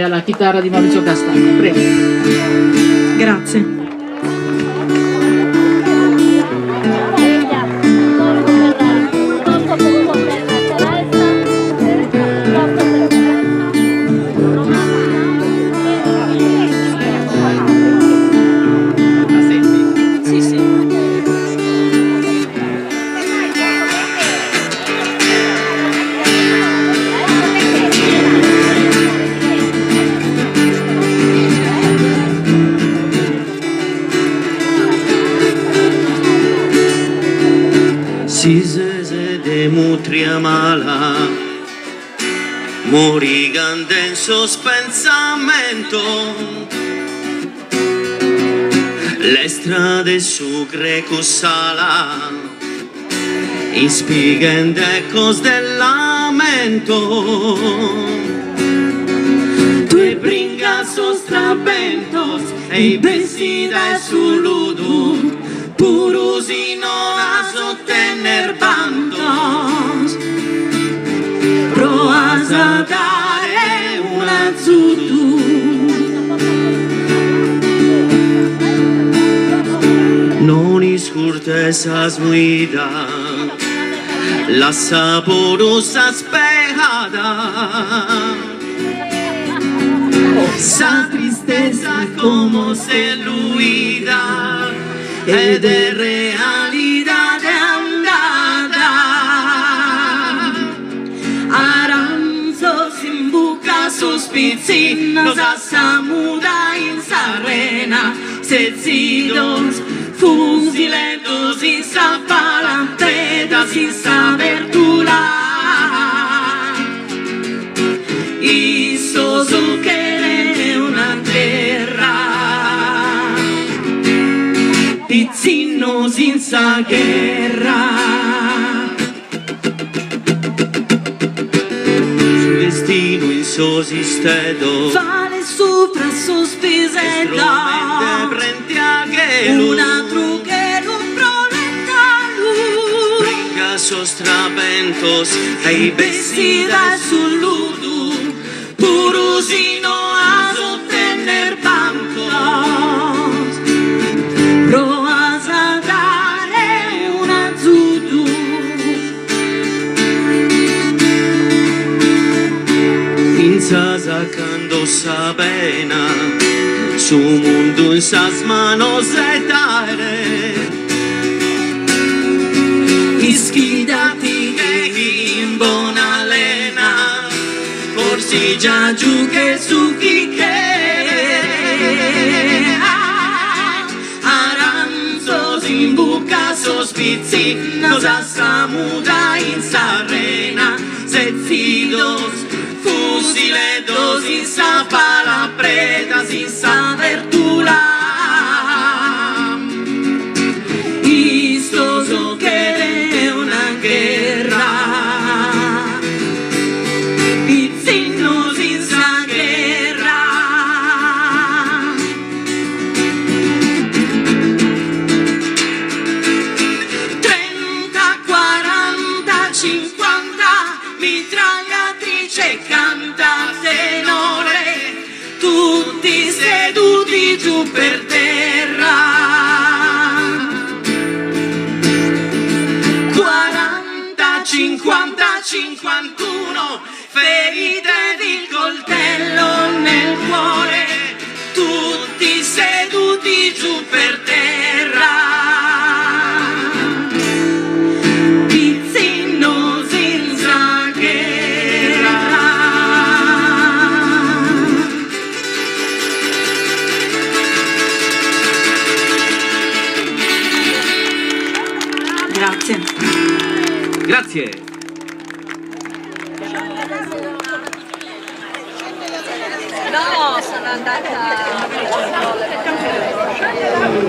Alla chitarra di Maurizio Castagna. Prego. Grazie. La senti? Sì, sì. Si ses de mutria mala Morigande in sos pensamentos Lestra de su grecu s'ala Ispighende ecos de lamentos. Tue bringas sos trabentos e bessis dae su ludu puru si non as ottenner bantos proas a dare un'azudu. Non iscurtes sas muidas, lassa puru sas pejadas. Sa tristesa como s'est luida e de realidade andada. Aranzos in buca sos pitzinnos a sa muda in sa rena setzidos fusileddos in sa pala predas in sa bertula issos cheren una gherra pitzinnos in sa gherra. Su destinu in sos isteddos. Fale supra sos piseddos. Est dromende frente a chelu. Un'atru chelu pro letalu. Brinca sos trabentos e Bessi dae su ludu. Puru si no as ottenner bantos. Proas a dare un'azudu. Fintzas a cando sa pena su mundu in sas manos at àere. Ischida-ti che chin bona lena. Forsi già giughes su chi cheres. Aranzos in buca sos pitzinnos a sa muda in sa rena setzidos fusileddos in sa pala predas in sa bertula Issos cheren una gherra Pitzinnos in sa gherra. Trenta, quaranta, cinquanta, mitragliatrice canta tenore, tutti seduti giù per terra. 40, 50, 51, ferite di coltello nel cuore, tutti seduti giù per terra. Pitzinnos in sa gherra. Grazie. Grazie. No, sono andata.